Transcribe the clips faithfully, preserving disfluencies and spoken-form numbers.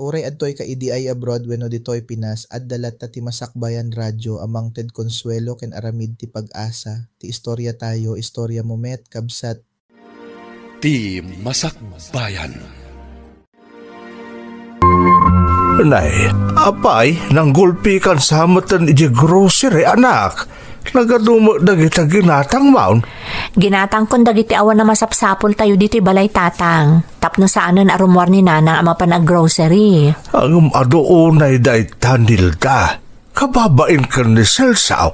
Uray adtoy ka idiay abroad wenno ditoy Pinas, adda latta ti Masakbayan Radio a mangted konsuelo ken aramid ti pag-asa. Ti istorya tayo, istorya mo met, kabsat. Ti Masakbayan. Nay, apay, nanggulpikan sa meten iti grocery, anak. Nagadu met dagita ginatangmon. Ginatangkon dagiti awan a masapsapultayo ditoy balay, Tatang, tapno saanen a rummuar ni Nanang a mapan aggrocery. Ngem adu unay dayta, Nilda. Kababain ken ni Celso.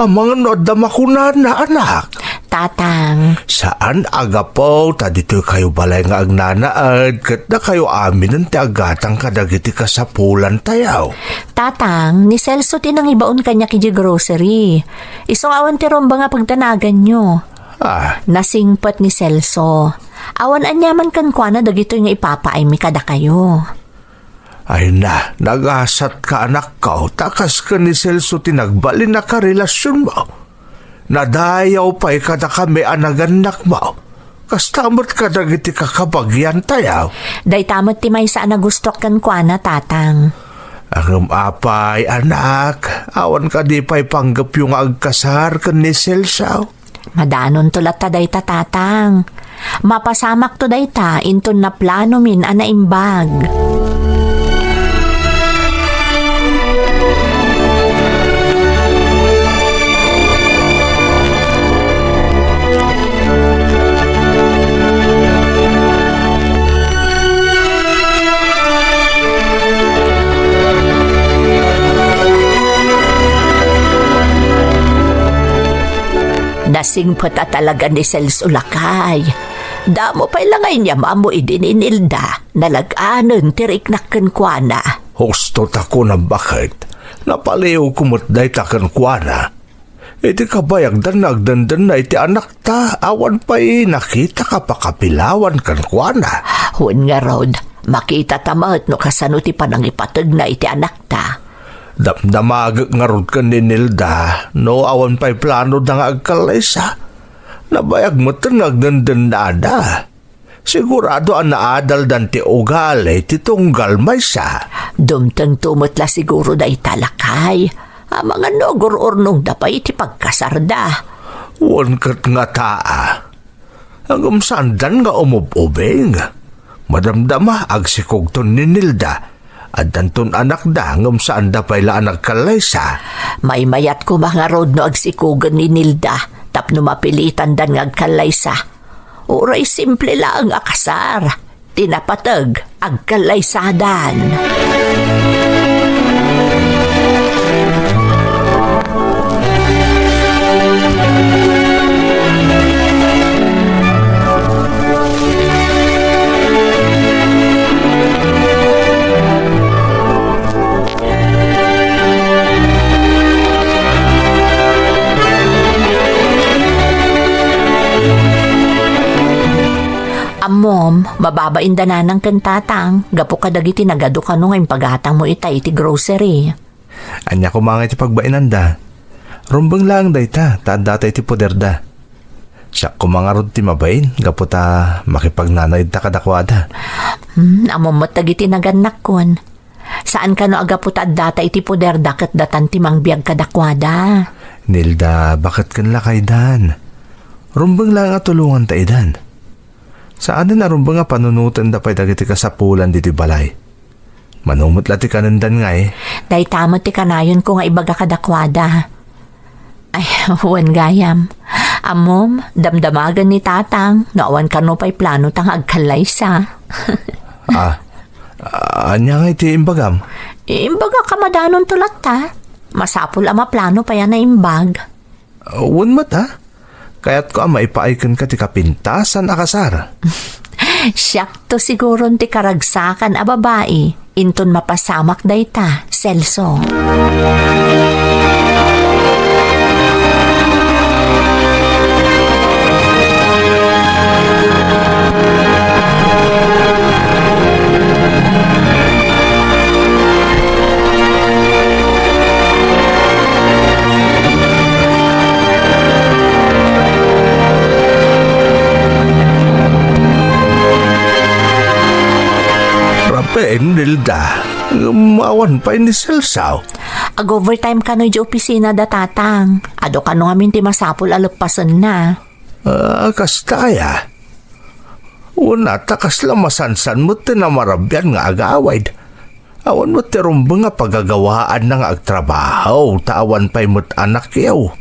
Amangan no adda makunana, anak. Tatang. Saan a gapu ta ditoy kayo balay nga agnanaed ket dakayo aminen ti agatang kadagiti kasapulantayo. Tatang, ni Celso ti nangibaon kaniak idiay grocery. Isu nga awan ti rumbeng a pagdanaganyo. Ah. Nasingpet ni Celso. Awan aniaman kenkuana dagitoy nga ipapaaymi kadakayo. Ay na, nagasatka, anakko, ta kas ken ni Celso ti nagbalin a karelasionmo. Nadayaw pay kadakami a nagannakmo. Kasta met kadagiti kakabagiantayo. Dayta met ti maysa a nagustok kenkuana, Tatang. Ngem apay, anak, awan kadi pay panggepyo nga agkasar ken ni Celso? Madanonto latta dayta, Tatang. Mapasamakto dayta inton naplanomin a naimbag. Nasingpet a talaga ni Celso, lakay. Damo pay la nga inyam-ammo idi ni Nilda, nalag-anen ti riknak kenkuana. Husto ta kunam, baket. Napaliwko met dayta kenkuana. Iti kabayagdan nga agdendenna iti anakta, awan pay nakita a pakapilawan kenkuana. Wen ngarud, makitata met no kasano ti panangipategna iti anakta. Damdamagek ngarud ken ni Nilda no awan pay planoda nga agkallaysa. Nabayag metten nga agdendennada. Sigurado a naadaldan ti ugali ti tunggal maysa. Dumtengto met la siguro dayta, lakay. Amangan no agur-urnongda pay iti pagkasarda. Wen ket ngata. Ngem saandan nga umub-ubing. Madamdama, agsikogton ni Nilda. Addanton anakda, ngem saanda pay la a nagkallaysa. Maymayat koma ngarud no agsikogen ni Nilda tapno mapilitandan nga agkallaysa. Uray simple laeng a kasar ti napateg agkallaysadan. Ammom, mababain da nanang ken tatang gapu kadagiti nagadu kano nga impagatangmo ita iti grocery. Ania koma nga iti pagbainanda? Rumbeng laeng dayta, ta addata iti poderda. Siak koma ngarud ti mabain, gapu ta makipagnanaedta kadakuada. Hmm, ammom met dagiti nagannakkon. Saan kano a gapu ta addata iti poderda ket datan ti mangbiag kadakuada. Nilda, baket ken lakaydan. Rumbeng laeng a tulonganta idan. Saanen a rumbeng a panunotenda pay dagiti kasapulan ditoy balay. Mano met la ti kanendan ngay? Dayta met ti kanayonko nga ibaga kadakuada. Ay, wen gayam. Ammom, damdamagen ni tatang no awan kano pay planota nga agkallaysa. Ah, ania ngay ti imbagam? Imbagak a madanonto latta. Masapul a maplano pay a naimbag. Wen met, a? Kayatko a maipaay kenka ti kapintasan a kasar. Siakto siguron ti karagsakan a babai inton mapasamak dayta, Celso. Rape, Nilda, ngem awan pay ni Celso. Ag-overtime kano idiay opisina da Tatang. Adu kano ngamin ti masapul a leppasenna. Ah, kasta aya? Wen, ta kasla masansan met ti namarabian nga agawid. Awan met ti rumbeng a pagagawaanna nga agtrabaho, ta awan pay met anakyo.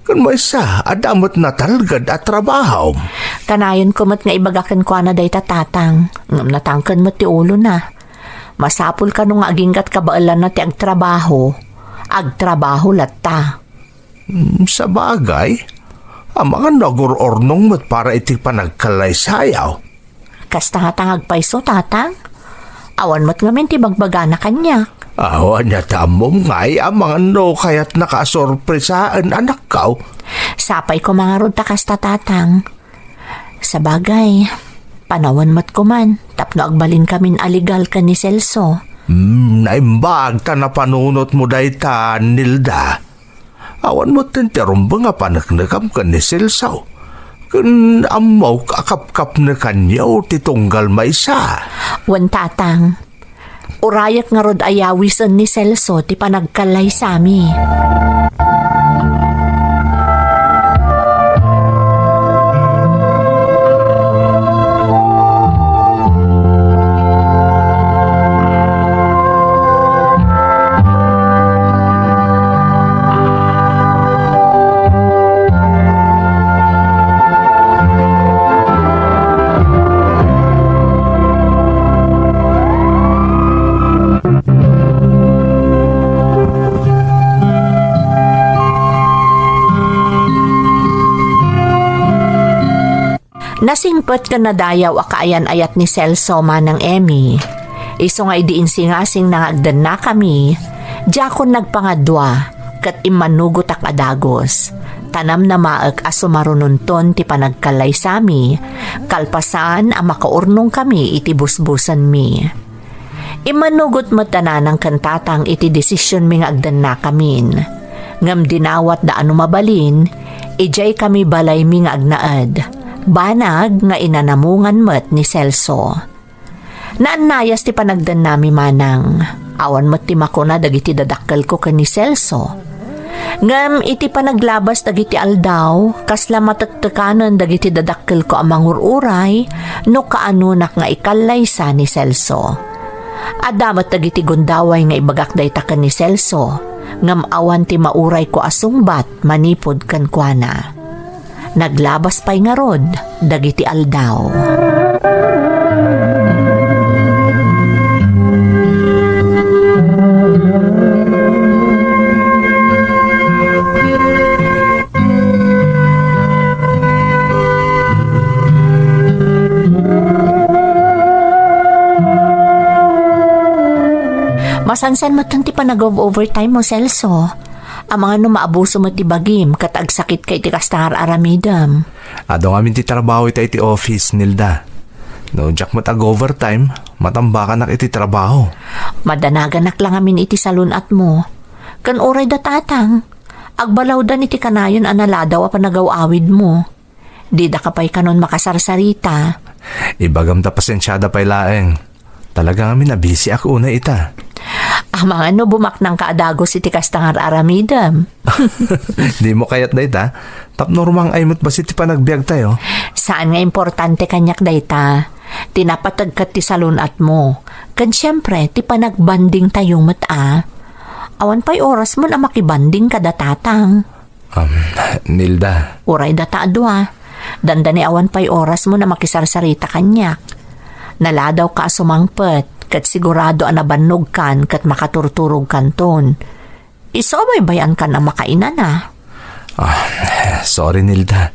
Ken maysa, adda met natalged a trabaho. Kanayon ko met nga ibaga kenkuana dayta, Tatang, ngem natangken met ti ulona. Masapul kano nga aginggat kabaelanna ti agtrabaho. Agtrabaho latta. Mm, sabagay, amangan no agur-urnong met para iti panagkallaysayo. Kasta nga ta nga agpayso, Tatang? Awan met ngamin ti bagbagana kaniak. Awan ania ti ammom ngay, amangan no kayatnaka a sorpresaen, anakko. Sapay koma ngarud ta kasta, Tatang. Sabagay, panawen met koman tapno agbalinkamin a legal ken ni Celso. Hmm, naimbag ta napanunotmo dayta, Nilda. Awan met ti rumbeng a paneknekam ken ni Celso. Ken ammok a kapkapnekanyo ti tunggal maysa. Wen, Tatang. Urayek ngarud a yawisen ni Celso ti panagkallaysami. Nasingpet ken nadayaw a kaayan-ayat ni Celso, Manang Emmy. Isu nga idi insingasingna nga agdennakami, diakon nagpangadua ket immanugotak a dagus. Ta namnamaek a sumarunonton ti panagkallaysami, kalpasan a makaurnongkami iti busbusenmi. Immanugot met da nanang ken tatang iti desisionmi nga agdennakamin. Ngem dinawatda a no mabalin, idiay kami balaymi nga agnaed, banag nga inanamungan met ni Celso. Naannayas ti panagdennami, Manang. Awan met ti makuna dagiti dadakkelko ken ni Celso. Ngem iti panaglabas dagiti aldaw, kasla matektekanen dagiti dadakkelko a mangur-uray no kaanonak nga ikallaysa ni Celso. Adda met dagiti gundaway nga ibagak dayta ken ni Celso, ngem awan ti maurayko a sungbat manipud kenkuana. Naglabas pay ngarud dagiti aldaw. Masansan met ti panag-overtime mo, Celso. Amangan no maabuso met ti bagim ket agsakitka iti kasta nga ar-aramidem. Adu ngamin ti trabaho ita iti office, Nilda. No diak met ag-overtime, matambakanak iti trabaho. Madanaganak la ngamin iti salun-atmo. Ken uray da tatang, agbalawdan iti kanayon a naladaw a panagaw-awidmo. Didaka pay kanon makasarsarita. Ibagam ta pasensiada pay laeng. Talaga ngamin a bisiak unay ita. Amangan no bumaknangka a dagus iti kasta nga ar-aramidem. Dimo kayat dayta? Tapno rumang-ay met bassit ti panagbiagtayo. Saan nga importante kaniak dayta. Ti napateg ket ti salun-atmo. Ken siempre, ti panagbondingtayo met a. Awan pay orasmon a makibonding kada tatang. Um, Nilda. Uray data a dua. Dandani awan pay orasmon a makisarsarita kaniak. Naladawka a sumangpet, ket sigurado a nabannogkan ket makaturturogkanton. Isu a baybay-ankan a makainana. Ah, sorry, Nilda.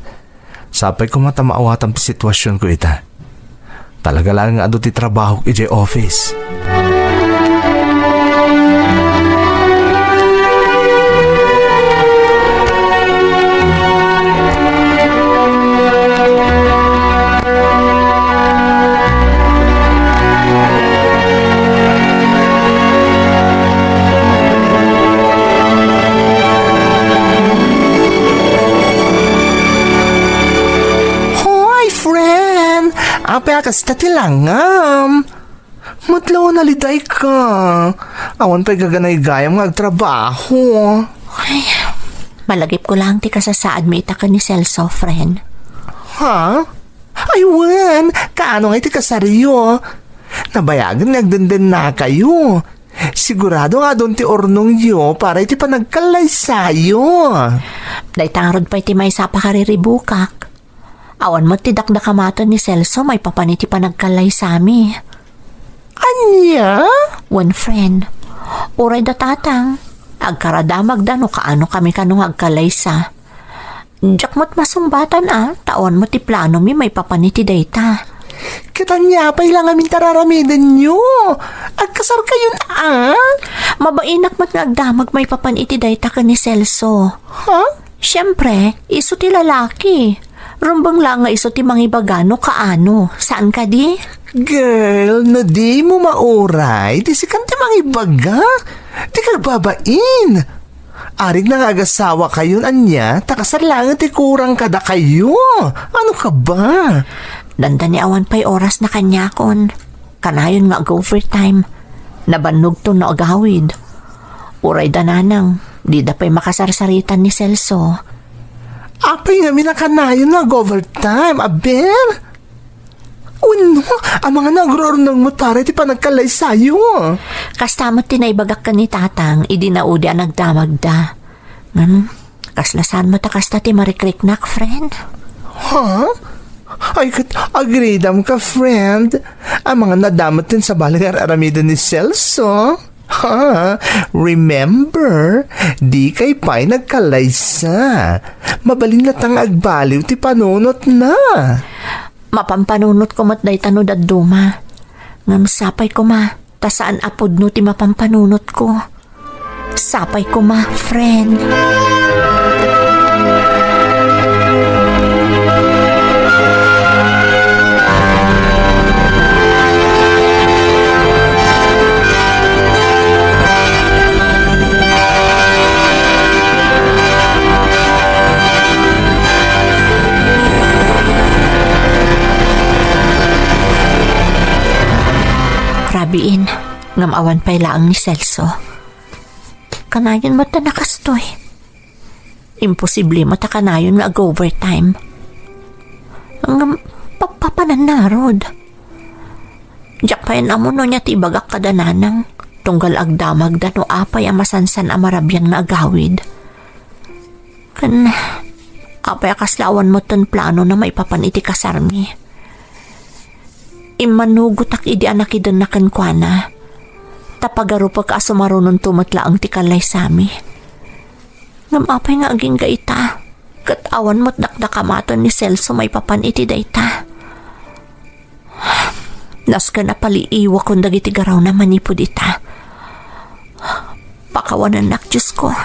Sapay koma ta maawatam ti situasionko ita. Talaga laeng nga adu ti trabahok idiay office. Hoy, friend! Apay a kasta ti langam? Met la, nalidayka. Awan pay gaganaygayam nga agtrabaho. Ay, malagipko laeng ti kasasaadmi ita ken ni Celso, friend. Ha? Ay, wen, kaano nga iti kasaryo? Nabayagen nga agdendennakayo. Sigurado nga adun ti urnongyo para iti panagkallaysayo. Dayta ngarud pay ti maysa a pakariribukak. Awan met ti dakdakamaten ni Celso maipapan iti panagkallaysami. Ania? Wen, friend. Uray da tatang, agkaradamagda no kaano kami kano nga agkallaysa. Diak met masungbatan a, ta awan met ti planomi maipapan iti dayta. Ket ania pay la ngamin ti ar-aramidenyo? Agkasarkayon a? Mabainak met nga agdamag maipapan iti dayta ken ni Celso. Ha? Siempre, isu ti lalaki. Rumbeng laeng nga isu ti mangibaga no kaano. Saan kadi? Girl, no dimo mauray, ti sikan ti mangibaga. Dika agbabain. Arik na nga agasawakayon ania, ta kasar laeng ti kurang kadakayo. Ano ka ba? Dandani awan pay orasna kaniakon. Kanayon nga ag-overtime. Nabannogton no agawid. Uray da nanang, dida pay makasarsaritan ni Celso. Apay ngamin a kanayon nga ag-overtime, aber? Wenno, amangan a agurnong met para iti panagkallaysayo. Kasta met ti naibagak ken ni tatang idi naudi a nagdamagda. Ngem, kasla saan met a kasta ti marikriknak, friend? Ha? Ay, ket agridam ka, friend. Amangan a adda met ti sabali nga ar-aramiden ni Celso. Ha? Remember, dikay pay nagkallaysa. Mabalin latta nga agbaliw ti panunotna. Mapanpanunotko met dayta no dadduma. Ngem sapay koma, ta saan a pudno ti mapanpanunotko. Sapay koma, friend. Rabiin, ngem awan pay laeng ni Celso. Kanayon met a nakastoy. Imposible met a kanayon nga ag-overtime. Ngem, papapananna ngarud. Diak pay ammo no ania ti ibagak kada nanang, tunggal agdamagda no apay a masansan a marabian nga agawid. Ken, apay a kasla awan metten planona maipapan iti kasarmi. Immanugotak idi a nakidenna kenkuana. Ta pagarupek a sumarunonto met laeng ti kallaysami. Ngem apay nga agingga ita? Ket awan met dakdakamaten ni Celso maipapan iti dayta. Nasken a paliiwakon dagiti garawna manipud ita. Pakawanennak, Diosko.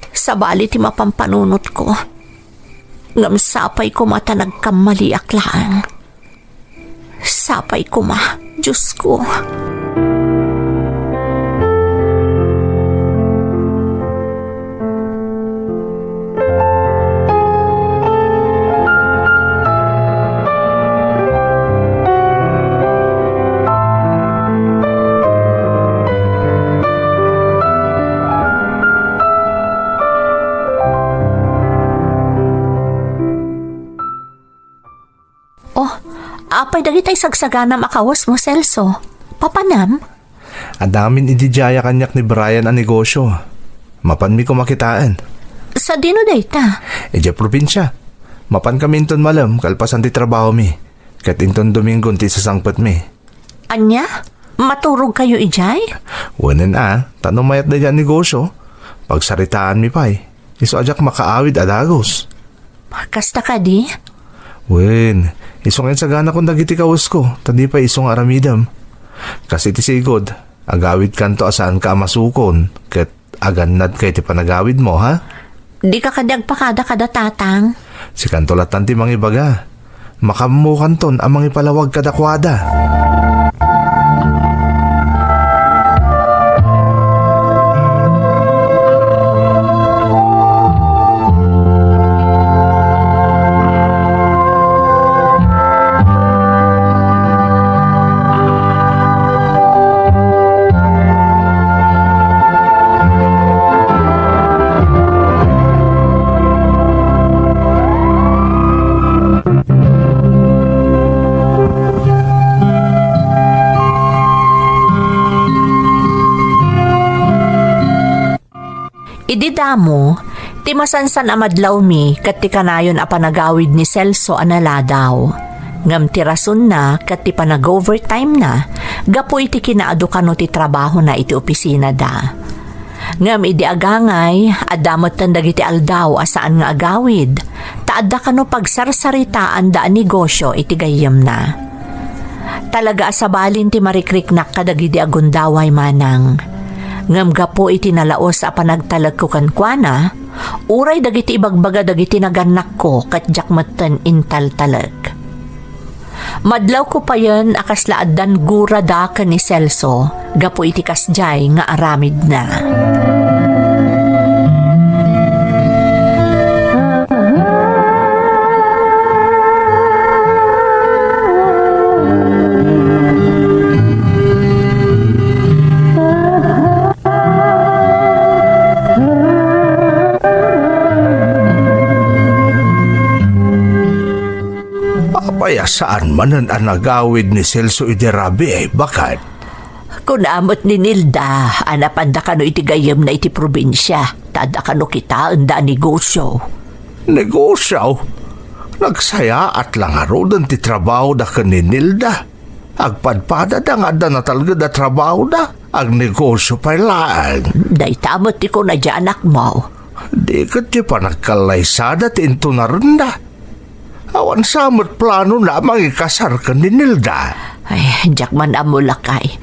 Sabali ti mapanpanunotko. Ngem sapay koma ta nagkammaliak laeng. Sapay koma, Diosko. Oh, apay dagiti sagsaganam a kawesmo, Celso? Papanam? Adda ngamin idi diay a kaniak ni Brian a negosio. Mapanmi koma kitaen. Sadino dayta? Idiay probinsia. Mapankami inton malem kalpasan ti trabahomi. Ket inton Domingon ti sasangpetmi. Ania? Maturogkayo idiay? Wen a, ta no mayat dayta a negosio, pagsaritaanmi pay. Isu a diak makaawid a dagus. Kasta kadi? Wen, isu nga insaganakon dagiti kawesko, ta di pay isu nga aramidem. Kas iti sigud, agawidkanto a saanka a masukon, ket agannadka iti panagawidmo, ha? Dika kadi agpakada kada tatang? Sikanto lattan ti mangibaga. Makaammokanton a mangipalawag kadakuada. Idi damo, ti masansan a madlawmi ket ti kanayon a panagawid ni Celso a naladaw. Ngem ti rasonna ket ti panag-overtime na gapu iti kinaadu kano ti trabahona iti opisinada. Ngem idi agangay, adda metten dagiti aldaw a saan nga agawid, ta adda kano pagsarsaritaanda a negosio iti gayyemna. Talaga a sabalin ti marikriknak kadagidi a gundaway manang. Ngem gapu iti nalaus a panagtalekko kenkuana, uray dagiti ibagbaga dagiti nagannakko ket diak metten intaltalek. Madlawko payen a kasla addan gurada ken ni Celso gapu iti kasdiay nga aramidna. Apay a saan manen a nagawid ni Celso idi rabii, baket? Kuna met ni Nilda a napanda kano iti gayyemna iti probinsia, ta adda kano kitaenda a negosio. Negosio? Nagsayaat la ngaruden ti trabahoda ken ni Nilda. Agpadpadada nga adda natalged a trabahoda, agnegosio pay laeng. Dayta met ti kuna diay anakmo. Di ket ti panagkallaysada ti intunarenda. Awan sa met planona a mangikasar ken ni Nilda. Ay, diak man ammo, lakay.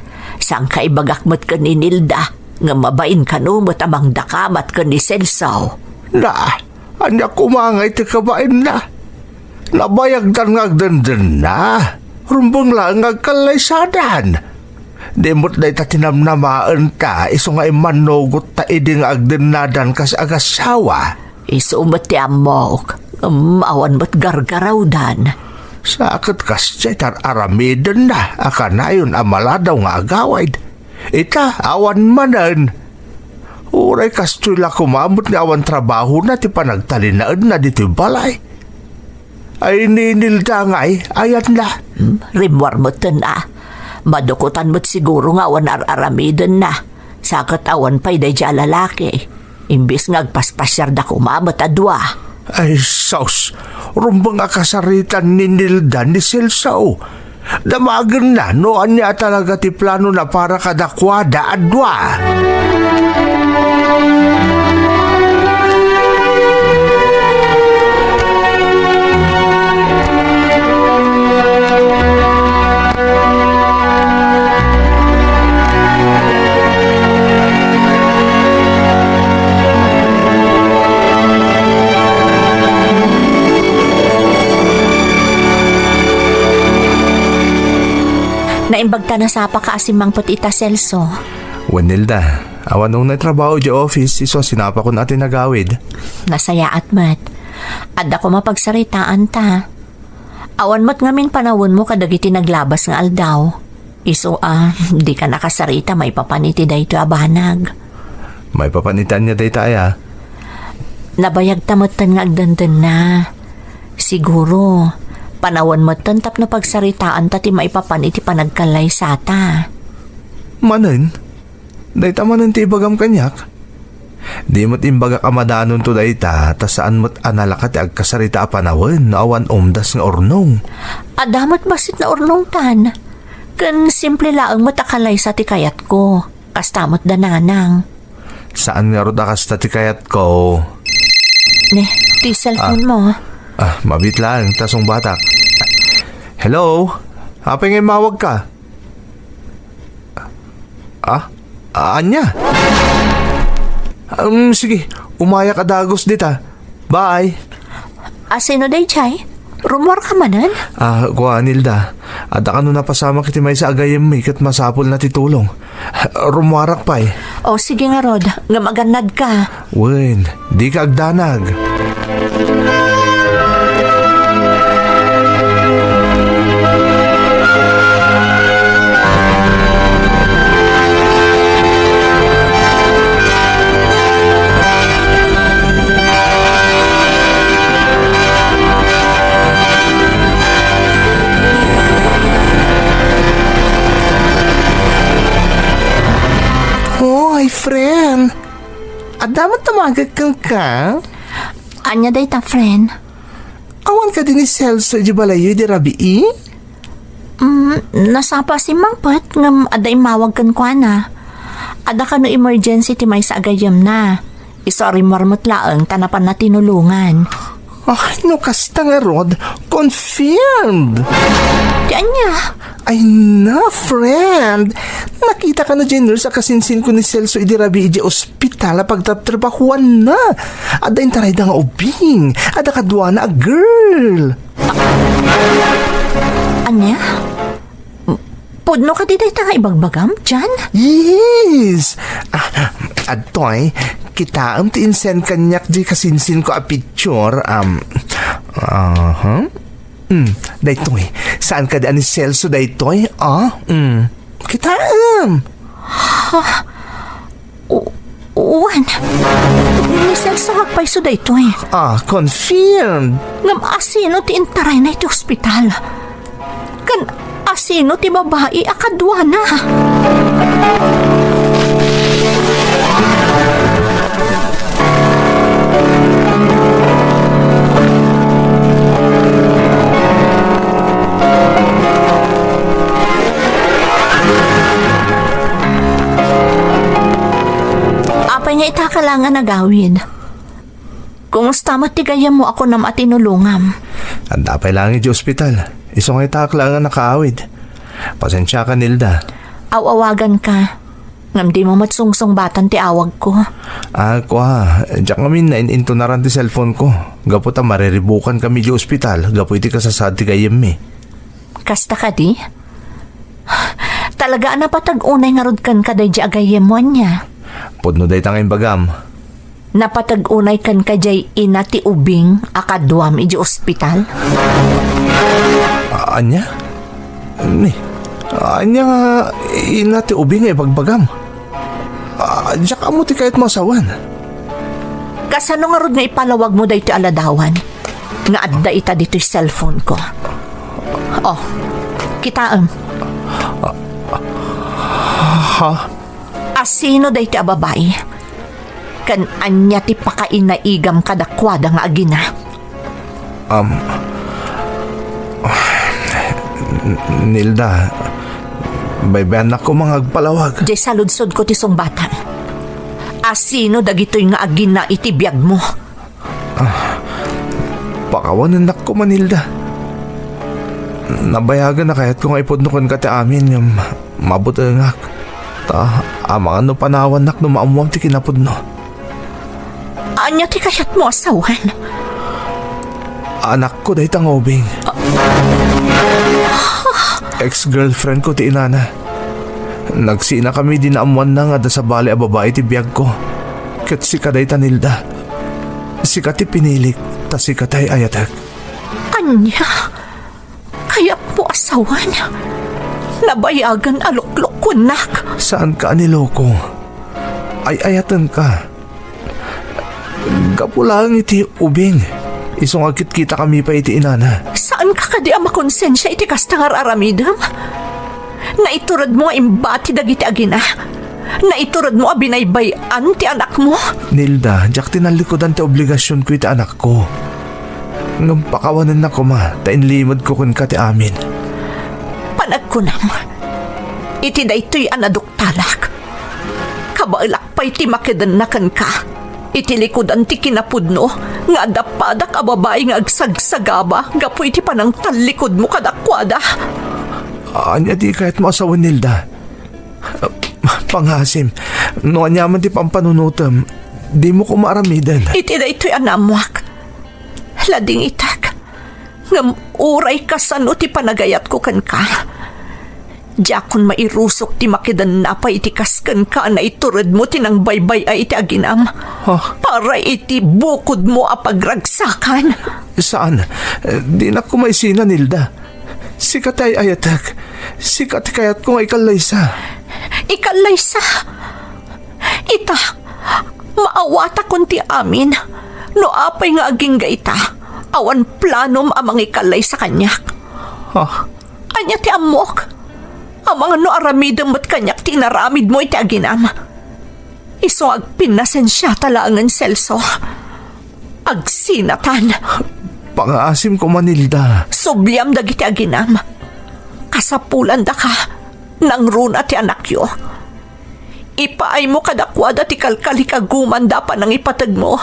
Saan ka ibagak met ken ni Nilda, ngem mabain kano met a mangdakamat ken ni Celso. Na, ania koma ngay ti kabainna? Nabayagdan nga agdendenna. Rumbeng laeng nga agkallaysadan. Di met dayta ti namnamaenta, isu nga immannugotta idi nga agdennadan kas agassawa. Isu met ti ammok, ngem awan met gargarawdan. Sa ket kasdiay ti ar-aramidenna a kanayon a maladaw nga agawid. Ita, awan manen. Uray kastoy la koma met nga awan trabahona ti panagtalinaedna ditoy balay. Ay, ni Nilda ngay, ayanna. Hmm, rimmuar metten a. Madukotan met siguro nga awan ar-aramidenna. Sa ket awan pay daydiay a lalaki. Imbes nga agpaspasiarda koma met a dua. Ay, sus! Rumbeng a kasaritan ni Nilda ni Celso. Damagenna no ania talaga ti planona para kadakuada a dua. Naimbag ta nasapaka a simmangpet ita, Celso. Wen, Nilda, awan unay trabaho idiay office, isu a sinapakon a ti nagawid. Nasayaat met. Adda koma pagsaritaanta. Awan met ngamin panawenmo kadagiti naglabas nga aldaw. Isu a, dika nakasarita maipapan iti daytoy a banag. Maipapan iti ania dayta aya? Nabayagta metten nga agdendenna. Siguro, panawen metten tapno pagsaritaanta ti maipapan iti panagkallaysata. Manen? Dayta manen ti ibagam kaniak? Di met imbagak a madanonto dayta, ta saan met a nalaka ti agkasarita a panawen no awan umdas nga urnong. Adda met bassit naurnongtan. Ken simple laeng met a kalaysa ti kayatko. Kasta met da nanang. Saan ngarud a kasta ti kayatko. Ne, ti cellphone mo. Ah, mabiit laeng, ta sungbatak. Hello? Apay nga immawag ka? Ah? Ah, ania? Um, sige, umayak a dagus dita. Bye. A, sino daydiay? Rummuar ka manen? Ah, kua, Nilda. Adda kano napasamak iti maysa a gayyemmi ket masapulna ti tulong. Rummuarak pay. O, sige ngarud, ngem agannad ka. Wen, dika agdanag. Hoy, friend! Adda met damagek kenka? Ania dayta, friend? Awan kadi ni Celso idiay balayyo idi rabii? Mm, nasapa a simmangpet ngem adda immawag kenkuana. Adda kano emergency ti maysa a gayyemna. Isu a rimmuar met laeng ta napanna tinulongan. Ah, no kasta ngarud, confirmed! Ti ania? Ay na, friend! Nakita kano diay nurse a kasinsinko ni Celso idi rabii idiay ospital a pagtrabtrabahuanna. Adda intarayda nga ubing. Adda kaduana a girl. Ania? Pudno kadi dayta nga ibagbagam, Jan? Yes! Ah, adtoy, kitaem ti insend kaniak diay kasinsinko a picture. Um, aha. Hmm, daytoy. Saan kadi a ni Celso daytoy? Ah, hmm. Kitaem. Ha? U-, uwan. Ni Celso nga agpayso daytoy. Ah, confirmed. Ngem asino ti intarayna iti ospital? Ken asino ti babai a kaduana? Apay nga ita ka laeng a nagawid? Kumusta met ti gayyemmo a kunam a tinulongam? Adda pay laeng idiay ospital. Isu nga ita ka laeng a nakaawid. Pasensiaka, Nilda. Aw-awaganka. Ngem dimo met sungsungbatan ti awagko. Ah, kua, diak ngamin nain-intonaran ti cellphone ko. Gapu ta mariribukankami idiay ospital gapu iti kasasaad ti gayyemmi. Kasta kadi? Talaga a napateg unay ngarud kenka daydiay a gayyemmo, ania? Pudno dayta nga imbagam. Napateg unay kenka diay ina ti ubing a kaduam idiay ospital? A-, ania? Ni, ania nga ina ti ubing nga ibagbagam? A, diak ammo ti kayatmo a sawen. Kasano ngarud nga ipalawagmo daytoy a ladawan nga adda ita ditoy cellphone ko? Oh, kitaem. Ha? Asino daytoy a babai? Ken ania ti pakainaigam kadakuada nga agina? Um, Nilda, baybayannak koma nga agpalawag. Diay saludsodko ti sungbatam. Asino dagitoy nga agina iti biagmo? Ah, pakawanennak koma, Nilda. Nabayagen a kayatko nga ipudno kenka ti amin ngem mabutengak. Ta, amangan no panawannak no maammuam ti kinapudno. Ania ti kayatmo a sawen? Anakko dayta nga ubing. Ex-girlfriend ko ti inana. Nagsinakami idi naammoanna nga adda sabali a babai ti biagko. Ket sika dayta, Nilda. Sika ti pinilik, ta sika ti ay-ayatek. Ania? Kayatmo a sawen? Nabayagen a luklukuennak. Saanka a niloko. Ay-ayatenka. Gapu laeng iti ubing, isu nga agkitkitakami pay iti inana. Saanka kadi a makonsensia iti kasta nga ar-aramidem? Naituredmo nga imbati dagiti agina. Naituredmo a binaybay-an ti anakmo. Nilda, diak tinallikudan ti obligasionko iti anakko. Ngem pakawanennak koma ta inlimedko kenka ti amin. Panagkunam, iti daytoy a naduktalak, kabaelak pay ti makedenna kenka iti likudan ti kinapudno nga adda padak a babai nga agsagsagaba gapu iti panangtallikudmo kadakuada. Ania ti kayatmo a sawen, Nilda? Pangasim, no aniaman ti pampanunotem, dimo koma aramiden. Iti daytoy a naammoak, ladingitek. Ngem uray kasano ti panagayatko kenka, diakon mairusok ti makedenna pay iti kas kenka a naituredmo ti nangbaybay-ay iti aginam. Ha? Para iti bukodmo a pagragsakan. Saan. Dinak koma isina, Nilda. Sika ti ay-ayatek. Sika ti kayatko nga ikallaysa. Ikallaysa? Ita, maawatakon ti amin. No apay nga agingga ita, awan planom a mangikallaysa kaniak. Ha? Ania ti ammok? Amangan no aramidem met kaniak ti inaramidmo iti aginam. Isu nga agpinnasensiata laengen, Celso. Agsinatan. Pangaasim koma, Nilda. Subliam dagiti aginam. Kasapulandaka, nangruna ti anakyo. Ipaaymo kadakuada ti kalkalikagumanda a panangipategmo.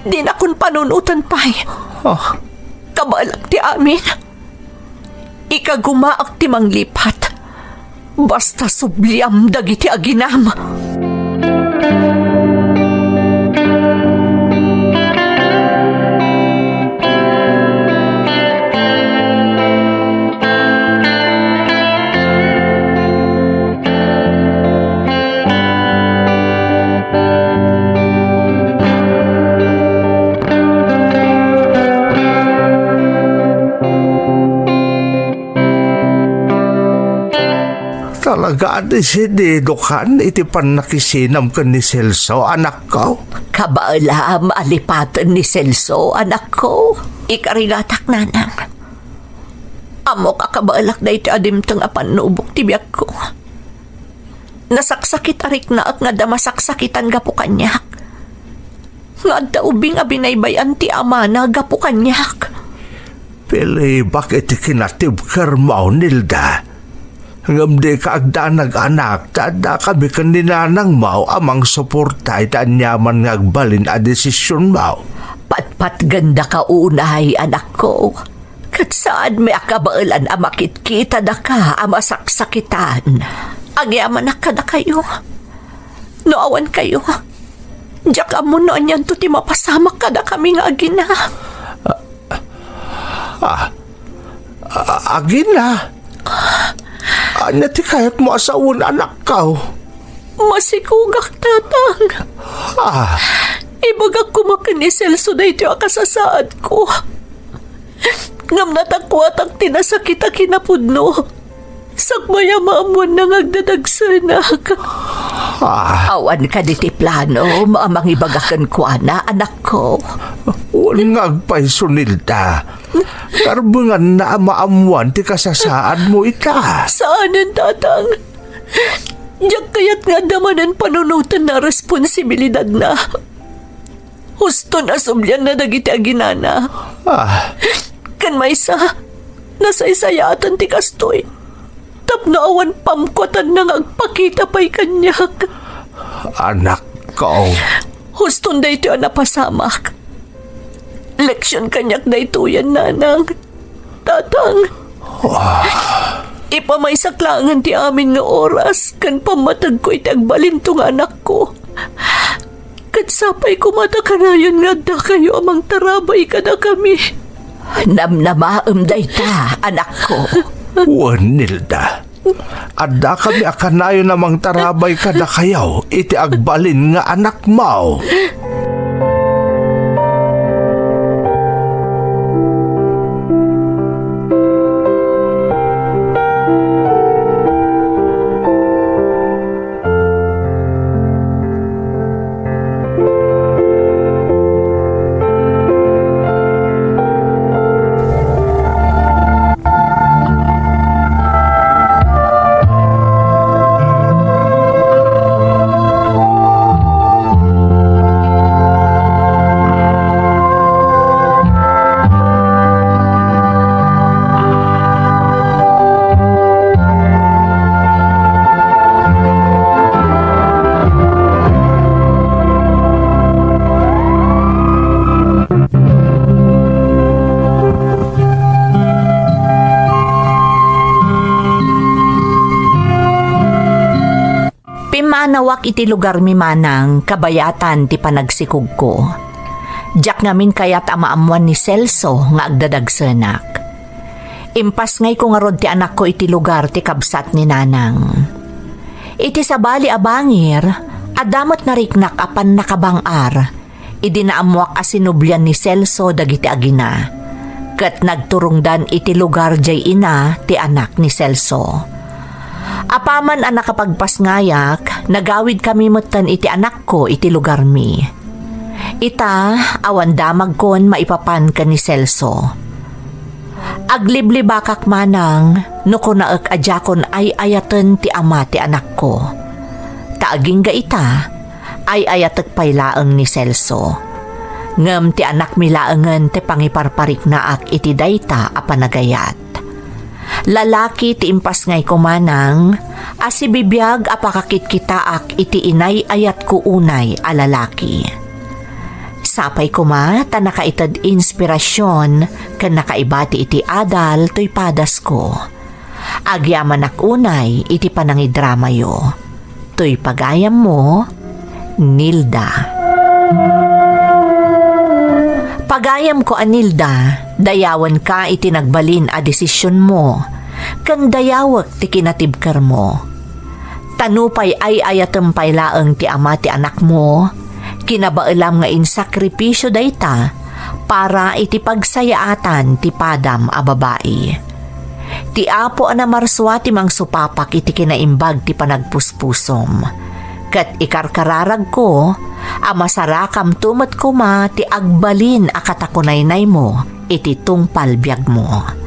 Dinakon panunoten pay. Ah. Kabaelak ti amin. Ikagumaak ti manglipat. Basta subliam dagiti aginam. Talaga a desididokan iti pannakisinam ken ni Celso, anakko? Kabaelam a lipaten ni Celso, anakko. Ikarigatak, nanang. Ammok a kabaelak daytoy a dimteng a pannubok ti biagko. Nasaksakit a riknaek nga adda masaksakitan gapu kaniak. Nga adda ubing a binaybay-an ti amana gapu kaniak. Pilibak iti kinatibkermo, Nilda. Ngem dika agdanag, anak, ta addakami ken ni nanangmo a mangsuporta iti aniaman nga agbalin a desisionmo. Patpatgendaka unay, anakko. Ket saanmi a kabaelan a makitkitadaka a masaksakitan. Agyamanak kadakayo. No awan kayo, diak ammo no anianto ti mapasamak kadakami nga agina. Ah, ah, agina? Ania ti kayatmo a sawen, anakko? Masikugak, tatang. Ah. Ibagak koma ken ni Celso daytoy a kasasaadko. Ngem natakuatak ti nasakit a kinapudno. Sakbay a maammoanna nga agdadagsenak. Ah. Awan kadi ti planom a mangibaga kenkuana, anakko? Wen nga agpayso, Nilda. Karbenganna a maammoan ti kasasaadmo ita. Saanen, tatang. Diak kayat nga adda manen panunotenna a responsibilidadna. Huston a sublianna dagiti aginana. Ah. Ken maysa, nasaysayaaten ti kastoy. Tapno awan pamkuatanna nga agpakita pay kaniak. Anakko. Huston daytoy a napasamak. Leksion kaniak daytoyen, nanang. Tatang, ah, ipamaysak laengen ti amin nga oras ken pammategko iti agbalinto nga anakko. Ket sapay koma ta kanayon nga addakayo a mangtarabay kadakami. Namnamaem dayta, anakko. Wen, Nilda. Addakami a kanayon a mangtarabay kadakayo iti agbalin nga anakmo. Pimmanawak iti lugarmi, manang, kabayatan ti panagsikogko. Diak ngamin kayat a maammoan ni Celso nga agdadagsenak. Impasngayko ngarud ti anakko iti lugar ti kabsat ni nanang. Iti sabali a bangir, adda met nariknak a pannakabang-ar idi naammoak a sinublian ni Celso dagiti agina, ket nagturongdan iti lugar diay ina ti anak ni Celso. Apaman a nakapagpasngayak, nagawidkami metten iti anakko iti lugarmi. Ita, awan damagkon maipapan ken ni Celso. Agliblibakak manang no kunaek a diakon ay-ayaten ti ama ti anakko. Agingga ita, ay-ayatek pay laeng ni Celso. Ngem ti anakmi laengen ti pangiparpariknaak iti dayta a panagayat. Lalaki ti impasngayko manang a sibibiag a pakakitkitaak iti inay-ayatko unay a lalaki. Sapay koma ta nakaited inspirasyon ken nakaibati iti adal toy padasko. Agyamanak unay iti panangidramayo. Toy pagayammo, Nilda. Pagayamko a Nilda, dayawenka iti nagbalin a desisionmo, ken dayawek ti kinatibkermo. Ta nupay ay-ayatem pay laeng ti ama ti anakmo, kinabaelam nga insakripisio dayta para iti pagsayaatan ti padam a babai. Ti Apo a namarsua ti mangsupapak iti kinaimbag ti panagpuspusom. Ket ikarkararagko a masarakamto met koma ti agbalin a katakunaynaymo iti tungpal biagmo.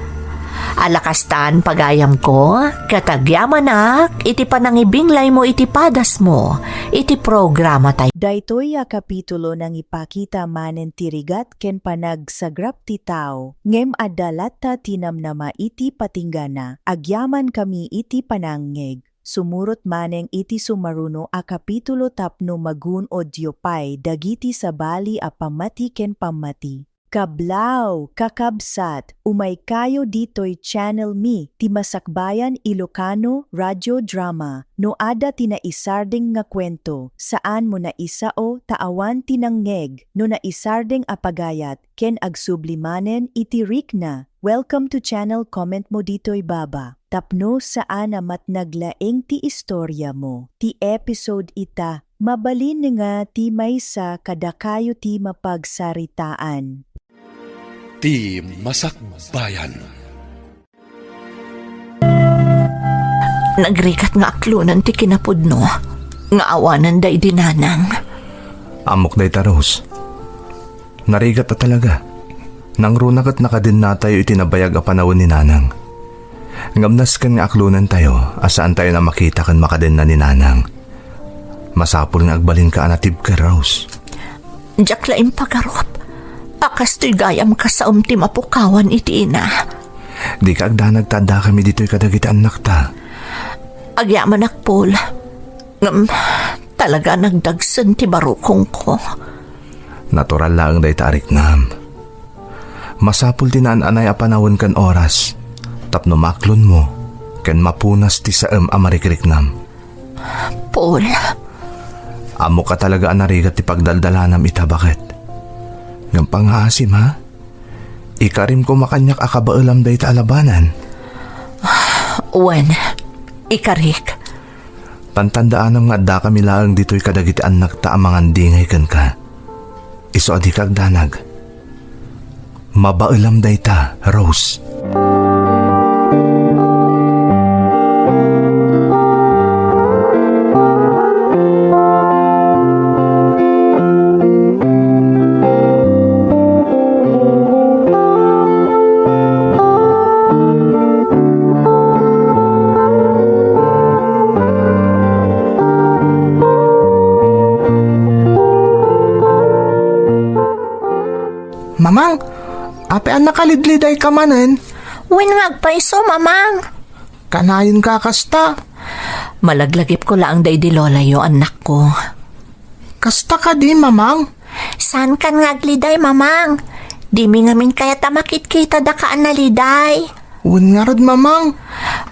Alakastan, pagayamko, ket agyamanak iti panangibinglaymo iti padasmo iti programa tayo. Daytoy a kapitulo nangipakita manen ti rigat ken panagsagrap ti tao, ngem adda latta ti namnama iti patinggana. Agyamankami iti panangngeg. Sumurot manen iti sumaruno a kapitulo tapno magun-odyo pay dagiti sabali a pammati ken pammati. Kablaaw, kakabsat, umaykayo ditoy channel mi, ti Masakbayan Ilocano Radio Drama. No adda ti naisardeng nga kuento, saanmo naisao ta awan ti nangngeg. No naisardeng a pagayat ken agsubli manen iti rikna, welcome to channel, comment mo ditoy baba. Tapno saan a matnag laeng ti istoriamo. Ti episode ita, mabalin nga ti maysa kadakayo ti mapagsaritaan. Ti Masakbayan. Nagrigat nga aklonen ti kinapudno nga awanen daydi nanang. Ammok dayta, Rose. Narigat a talaga. Nangruna ket nakadennatayo iti nabayag a panawen ni Nanang. Ngem nasken nga aklonentayo a saantayon a makita ken makadenna ni Nanang. Masapul nga agbalinka a natibker, Rose. Diak la impagarup a kastoy gayam kasaem ti mapukawan iti ina. Dika agdanag ta addakami ditoy kadagiti annakta. Agyamanak, Paul. Ngem, talaga nagdagsen ti barukongko. Natural laeng dayta a riknam. Masapul ti naan-anay a panawen ken oras tapno maklonmo ken mapunas ti saem a marikriknam. Paul. Ammok a talaga a narigat ti pagdaldalanam ita, baket. Ngem pangngaasim, ha? Ikarim koma kaniak a kabaelam dayta a labanan. Wen, ikarik. Tantandaanam nga addakami laeng ditoy kadagiti annakta a mangandingay kenka. Isu a dika agdanag. Mabaelam dayta, Rose. Mamang, apay a nakalidlidayka manen? Wen nga agpayso, Mamang. Kanayonka kasta? Malaglagipko laeng daydi lolayo, annakko. Kasta kadi, Mamang? Saankan nga agliday, Mamang. Dimi ngamin kayat a makitkita daka a naliday. Wen ngarud, Mamang.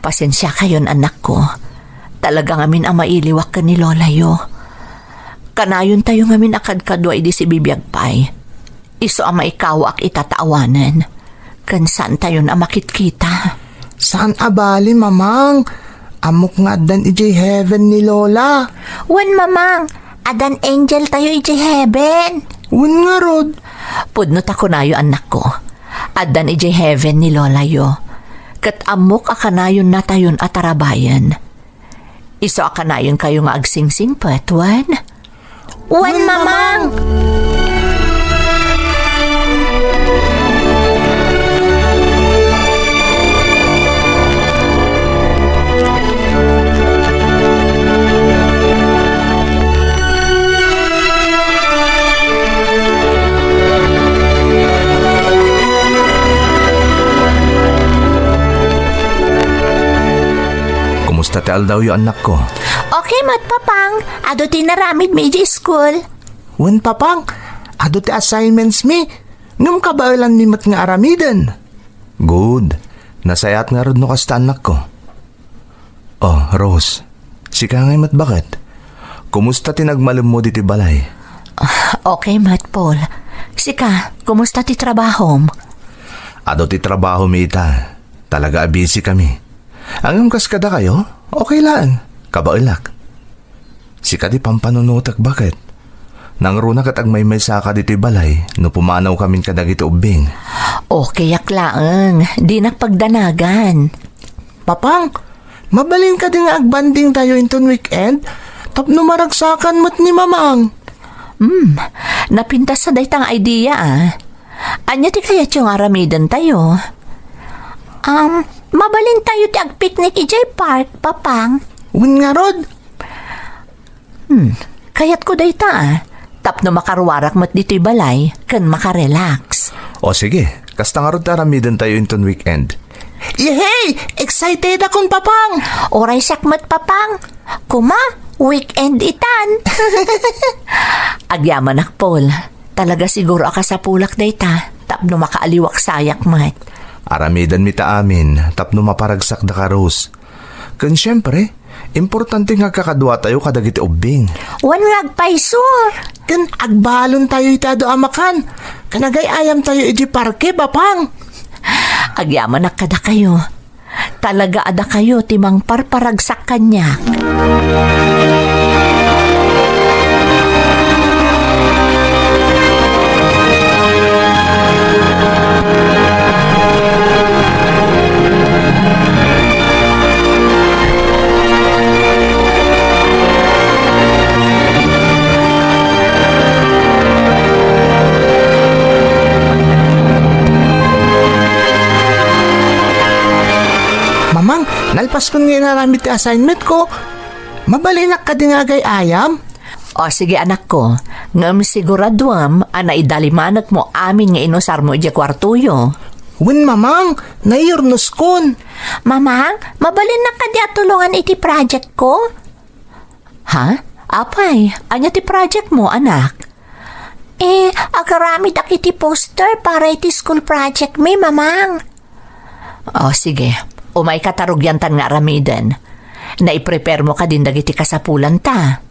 Pasensiakayon, annakko. Talaga ngamin a mailiwak ken ni lolayo. Kanayontayo ngamin a kadkadua idi sibibiag pay. Isu a maikawaak ita ta awanen. Ken saantayon a makitkita. Saan a bali, Mamang. Ammok nga addan idiay heaven ni Lola. Wen, Mamang. Addan angel tayo idiay heaven. Wen ngarud. Pudno ta kunayo, annakko. Addan idiay heaven ni Lolayo. Ket ammok a kanayonnatayon a tarabayen. Isu a kanayonkayo nga agsingsingpet, wen? Wen, Mamang! ti aldawyo, annakko. Okay met, Papang. Adu ti inaramidmi idiay school. Wen, Papang, adu ti assignmentsmi. Ngem kabaelanmi met nga aramiden. Good. Nasayaat ngarud no kasta, annakko. Oh, Rose, sika ngay met baket. Kumusta ti nagmalemmo ditoy balay? Ah, okay met, Paul. Sika, kumusta ti trabahom? Adu ti trabahomi ita. Talaga a busy kami. Ngem kas kadakayo, okay laeng. Kabaelak. Sika ti pampanunotek, baket. Nangruna ket agmaymaysaka ditoy balay no pumanawkamin kadagiti ubbing. Okayak laeng, dinak pagdanagan. Papang, mabalin kadi nga agbanding tayo inton weekend? Tapno maragsakan met ni Mamang. Hmm, napintas a dayta nga idea, ah. Ania ti kayatyo nga aramiden tayo? Um, mabalin tayo ti agpicnic idiay park, Papang. Wen ngarud? Hmm, kayatko dayta, ah. Tapno makaruarak met ditoy balay, ken makarelax. O sige, kasta ngarud ti aramiden tayo inton weekend. Yehey! Excited akon, Papang! Uray siak met, Papang. Kuma, weekend itan. Agyamanak, Paul. Talaga siguro a kasapulak dayta, tapno makaaliwak sayak met. Aramidenmi ta amin, tapno maparagsak daka, Rose. Ken siempre, importante nga agkakaduatayo kadagiti ubbing. Wen nga agpayso. Ken agbalontayo iti adu a makan. Ken agay-ayamtayo iti parke, Papang. Agyamanak kadakayo. Talaga a dakayo ti mangparparagsak kaniak. Mamang, nalpaskon nga inaramid ti assignment ko. Mabalinak kadi nga agay-ayam? O, sige, anakko. Ngem siguraduem a naidalimanekmo amin nga inusarmo idiay kuartoyo. Wen, Mamang, nayurnoskon. Mamang, mabalinnak kadi a tulongan iti project ko? Ha? Apay, ania ti project mo, anak? Eh, agaramidak iti poster para iti school project mi, Mamang. O, sige. Umayka ta rugiantan nga aramiden. Naiprepare mo kadin dagiti kasapulanta.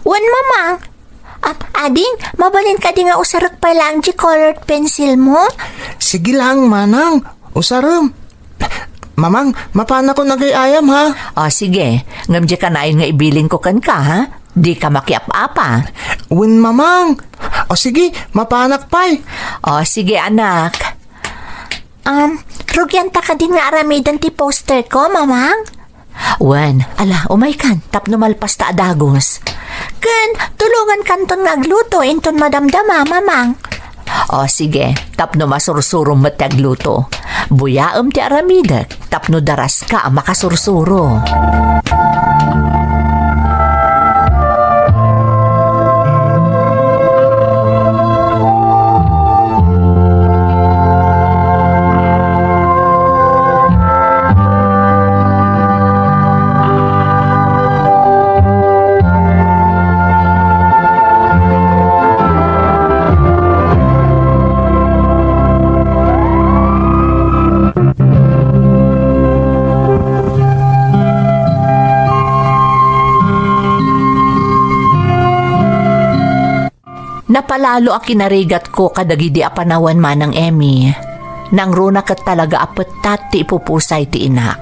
Wen, Mamang. Ah, ading, mabalin kadi nga usarek pay laeng ti colored pencil mo? Sige lang, manang. Usarem. Mamang, mapanakon agay-ayam, ha? O, sige. Ngem di kanayon nga ibilin ko kenka, ha? Di ka makiap-apa. Wen, Mamang. O, sige, mapanak pay. O, sige, anak. Um, rugianta kadin nga aramiden ti poster ko, Mamang? Wen, ala, umaykan, tapno malpasta a dagus. Ken, tulongankanton nga agluto inton madamdama, Mamang. O, sige, tapno masursurom met ti agluto. Buyaem ti aramidek, tapno daraska a makasursuro. Napalalo a kinarigatko kadagidi a panawen, Manang Emmy. Nangruna ket talaga a pettat ti ipupusay ti inak.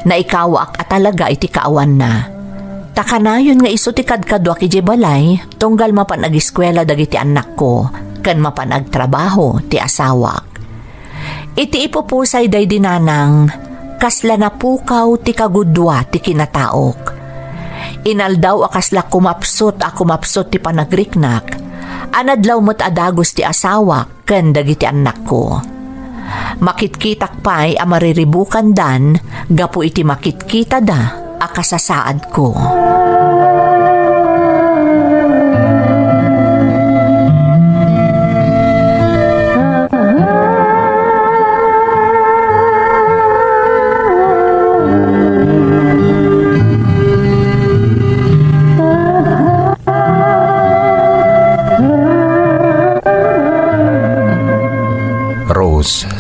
Naikawaak a talaga iti kaawanna. Ta kanayon nga isu ti kadkaduak idiay balay, tunggal mapan agiskuela dagiti annakko, ken mapan agtrabaho ti asawak. Iti ipupusay daydi nanang, kasla napukaw ti kagudua ti kinataok. Inaldaw a kasla kumapsut a kumapsut ti panagriknak, a nadlaw met a dagus ti asawak ken dagiti annakko. Makitkitak pay a mariribukandan gapu iti makitkitada a kasasaadko.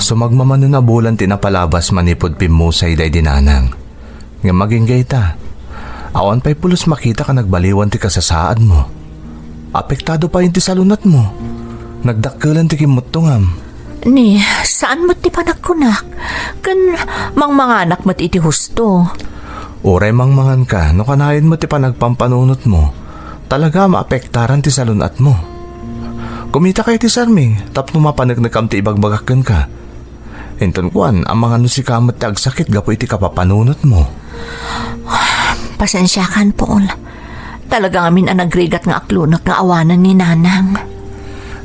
Sumagmamano a bulan ti napalabas manipud pimmusay daydi nanang. Ngem agingga ita, awan pay pulos makita a nagbaliwan ti kasasaadmo. Apektado pay ti salunatmo. Nagdakkelan ti kimmuttongam. Ni, saan met ti panagkunak? Ken mangmanganak met iti husto. Uray mangmanganka, no kanayon met ti panagpampanunotmo, talaga a maapektaran ti salun-atmo. Kumitaka iti sarming tapno mapaneknekam ti ibagbagak kenka. Inton kuan, amangan no sika met ti agsakit gapu iti kapapanunotmo. Pasensiakan, Paul. Talaga ngamin a nagrigat nga aklonek nga awanen ni Nanang.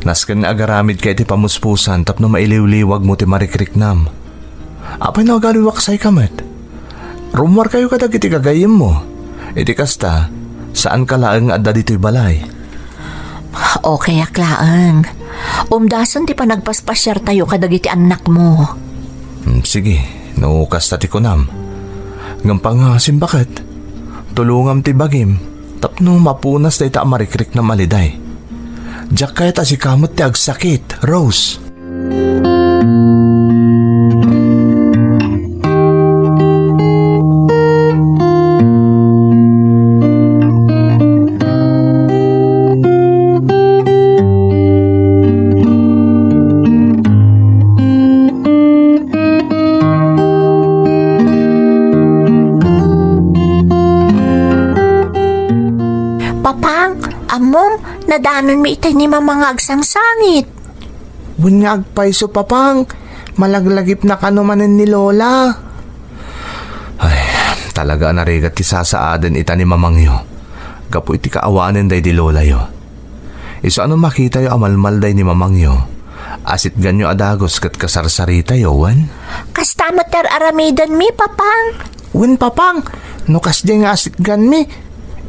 Nasken nga agaramidka iti pamuspusan tapno mailiwliwagmo ti marikriknam. Apay no agaliwaksayka met? Rummuarkayo kadagiti gagayyemmo. Iti kasta, saanka laeng nga adda ditoy balay. Okayak laeng. Umdasen ti panagpaspasiartayo kadagiti annakmo. Hmm, sige, no kasta ti kunam. Ngem pangngasimbaka, tulongam ti bagim tapno mapunas dayta a marikriknam a liday. Diak kayat a sika met ti agsakit, Rose. Papang, ammom, nadanonmi itay ni Mamang nga agsangsangit. Wen nga agpayso, Papang, malaglagipna kano manen ni Lola. Ay, talaga a narigat ti sasaaden ita ni Mamangyo gapu iti kaawanen daydi Lolayo. Isu a no makitayo a malmalday ni Mamangyo, asitganyo a dagus ket kasarsaritayo, wen? Kasta met ti ar-aramidenmi, Papang. Wen, Papang, no kasdiay nga asitganmi,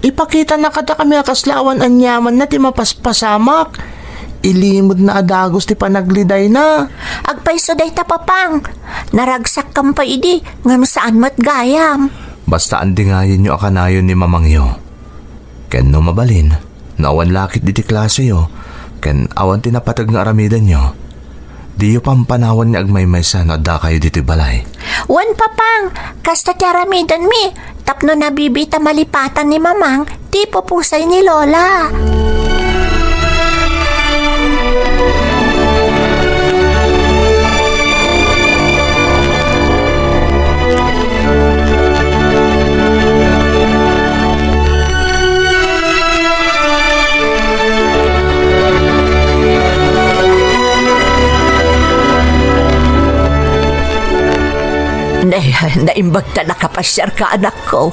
ipakitana kadakami a kasla awan aniamanna ti mapaspasamak. Ilimedna a dagus ti panaglidayna. Agpayso dayta, Papang. Naragsakkam pay idi, ngem saan met gayam. Basta andingayenyo a kanayon ni Mamangyo. Ken no mabalin, no awan lakit iti klaseyo, ken awan ti napateg nga aramidenyo, diyo pampanawan nga agmaymaysa no addakayo ditoy balay. Wen, Papang, kasta ti aramidenmi, tapno nabibiit a malipatan ni Mamang ti pupusay ni Lola. Ne, naimbag ta nakapasiarka, anakko.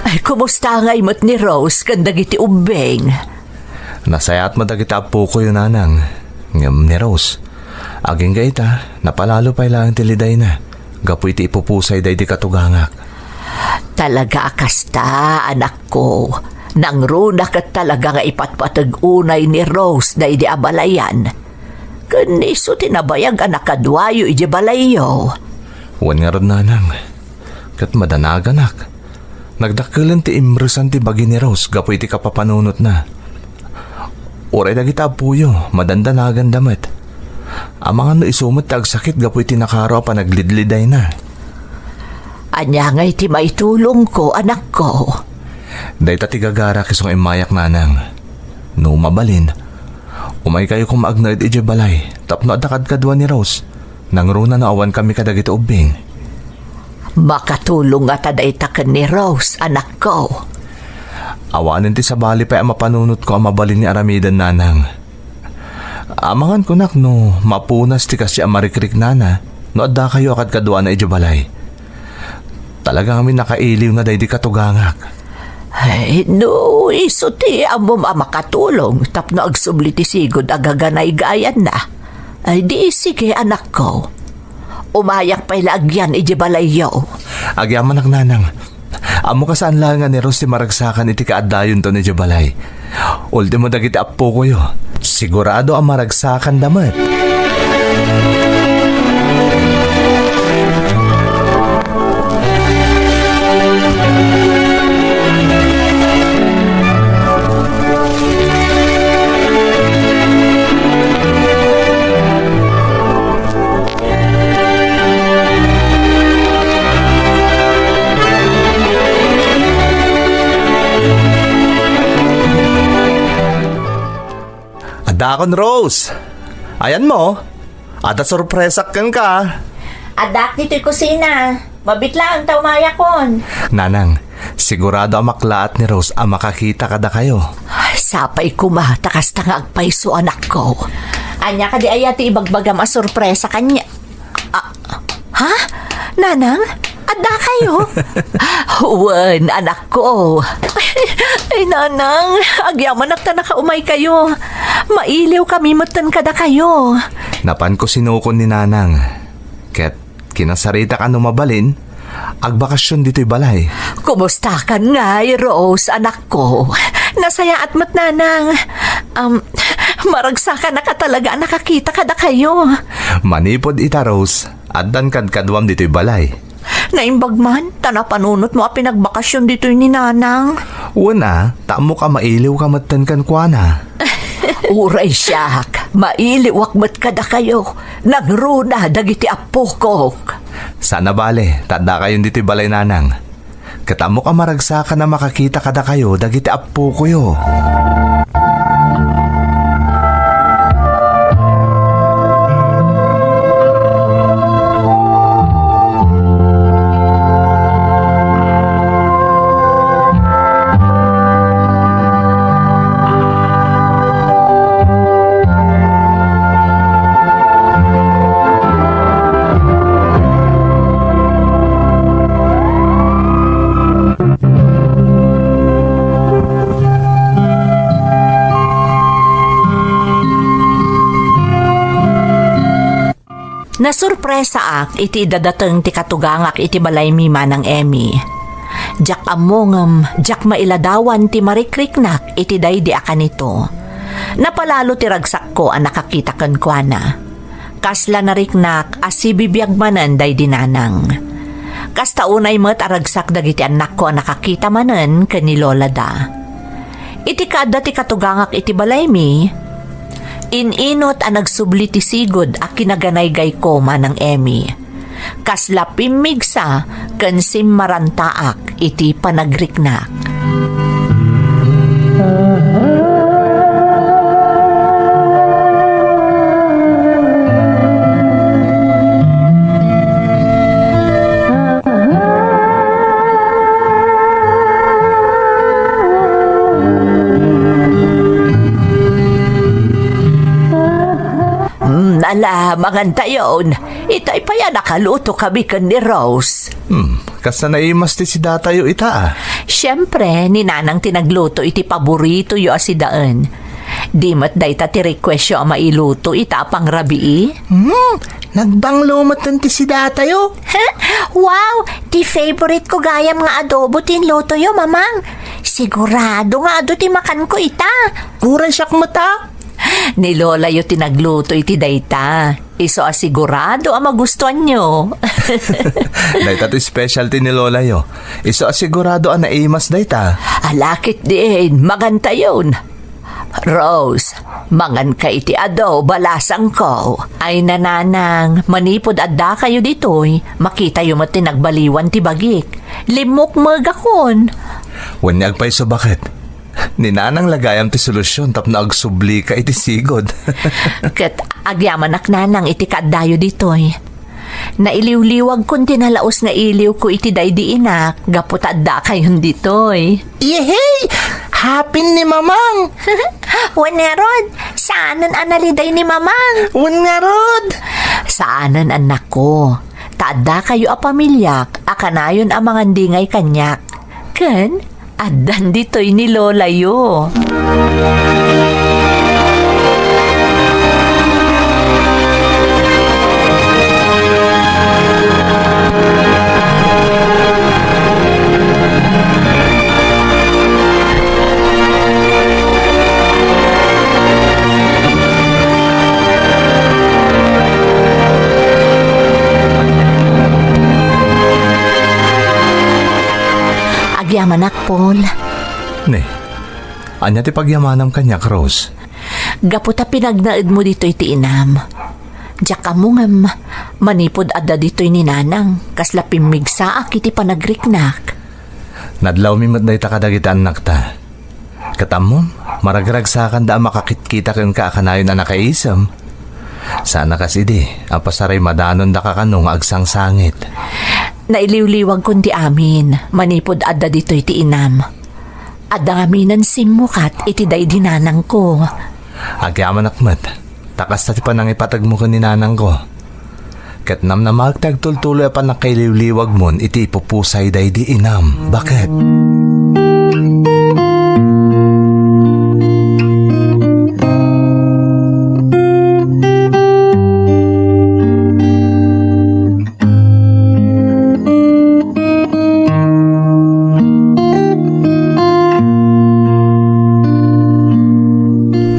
Ay, kumusta ngay met ni Rose ken dagiti ubbing? Nasayaat met dagiti appokoyo, nanang. Ngem ni Rose, agingga ita, napalalo pay laeng ti lidayna gapu iti ipupusay daydi katugangak. Talaga a kasta, anakko. Nangruna ket talaga nga ipatpateg unay ni Rose daydi a balayan. Ken isu ti nabayag a nakaduayo idiay balayyo. Wen ngarud, nanang. Ket madanaganak. Nagdakkelen ti imresan ti bagi ni Rose gapu iti kapapanunotna. Uray dagiti appoyo, madandanaganda met. Amangan no isu met ti agsakit gapu iti nakaro a panaglidlidayna. Ania ngay ti maitulongko, anakko? Dayta ti gagarak isu nga immayak, nanang. No mabalin, umaykayo koma agnaed idiay balay tapno adda kadkadua ni Rose. Nangruna no awankami kadagiti ubbing. Makatulong ngata dayta ken ni Rose, anakko? Awanen ti sabali pay a mapanunotko a mabalin nga aramiden, nanang. Amangan kunak no mapunas ti kasdi a marikriknana no addakayo a kadkaduana idiay balay. Talaga ngamin nakailiwna daydi katugangak. Ay, no isu ti ammom a makatulong tapno agsubli ti sigud a gaganaygayanna, ay di sige, anakko. Umayak pay la agyan idiay balayyo. Agyamanak, nanang. Ammok a saan laeng nga ni Rose ti maragsakan iti kaaddayonton idiay balay. Ultimo dagiti appokoyo. Sigurado a maragsakanda met. Akon, Rose. Ayanmo, adda sorpresak kenka. Addaak ditoy kusina. Mabiit laeng ta umayakon. Nanang, sigurado a maklaat ni Rose a makakita kadakayo. Sapay koma ta kasta nga agpayso, anakko. Ania kadi aya ti ibagbagam a sorpresa kaniak? Ah, ha? Nanang? Addakayo? Wen, anakko. Ay, Nanang, agyamanak ta nakaumaykayo. Mailiwkami metten kadakayo. Napanko sinukon ni Nanang. Ket kinasaritak a no mabalin, agbakasyon ditoy balay. Kumustakan ngay, Rose, anakko? Nasayaat met, Nanang. Um, maragsakannak a talaga a nakakita kadakayo. Manipud ita, Rose, addan kadkaduam ditoy balay. Naimbag man, ta napanunotmo a pinagbakasyon ditoy ni Nanang. Wen a, ta ammok a mailiwka metten kenkuana. Uray siak, mailiwak met kadakayo. Nangruna dagiti appokok. Saan a bale, ta addakayon ditoy balay, Nanang. Ket ammok a maragsakan a makakita kadakayo dagiti appokoyo. Nasurpresaak iti idadateng ti katugangak iti balaymi, Manang Emmy. Diak ammo ngem diak mailadawan ti marikriknak iti daydi a kanito. Napalalo ti ragsakko a nakakita kenkuana. Kasla nariknak a sibibiag manen daydi Nanang. Kasta unay met a ragsak dagiti annakko a nakakita manen ken ni lolada. Iti kaadda ti katugangak iti balaymi, in-inut a nagsubli ti sigud a kinaganaygayko, Manang Emmy. Kasla pimmigsa ken simmarantaak iti panagriknak. Mm, ala, mangantayon. Itay pay a nakalutokami ken ni Rose. Hmm, kasta naimas ti sidatayo ita, a? Siempre, ni Nanang ti nagluto iti paboritoyo a sidaen. Di met dayta ti requestyo a mailuto ita a pangrabii? Hmm, nagbanglo met ti sidatayo. Wow! Ti favorite ko gayam nga adobo ti inlutoyo, Mamang. Sigurado nga adu ti makanko ita. Uray siak met, a? Ni lolayo ti nagluto iti dayta. Isu a sigurado a magustuanyo. Dayta ti specialty ni lolayo. Isu a sigurado a naimas dayta. Ala ketdin, mangantayon. Rose, manganka iti adu, balasangko. Ay, Nanang, manipud addakayo ditoy, makitayo met ti nagbaliwan ti bagik. Limmukmegakon. Wen, ni agpayso, baket? Ni Nanang la gayam ti solusyon tapno agsublika iti sigud. Ket agyamanak, Nanang, iti kaaddayo ditoy. Nailiwliwagkon ti nalaus nga iliwko iti daydi inak gapu ta addakayon ditoy. Yehey! Hapin ni Mamang! Wen ngarud, saanen a naliday ni Mamang. Wen ngarud! Saanen, annakko. Ta addakayo a pamiliak a kanayon a mangandingay kaniak. Ken addan ditoy ni lolayo. Agyamanak, Paul. Ne, ania ti pagyamanam kaniak, Rose? Gapu ta pinagnaedmo ditoy ti inam. Diak ammo ngem manipud adda ditoy ni Nanang, kasla pimmigsaak iti panagriknak. Nadlawmi met dayta kadagiti annakta. Ket ammom, maragragsakanda a makakitkita kenka a kanayon a nakaisem. Saan a kas idi, a pasaray madanondaka kano nga agsangsangit. Nailiwliwagkon ti amin, manipud adda ditoy ti inam. Adda ngaminen simmukat iti daydi nanangko. Agyamanak met, ta kasta ti panangipategmo ken ni nanangko. Ket namnamaek ti agtultuloy a pannakailiwliwagmon iti ipupusay daydi inam. Baket?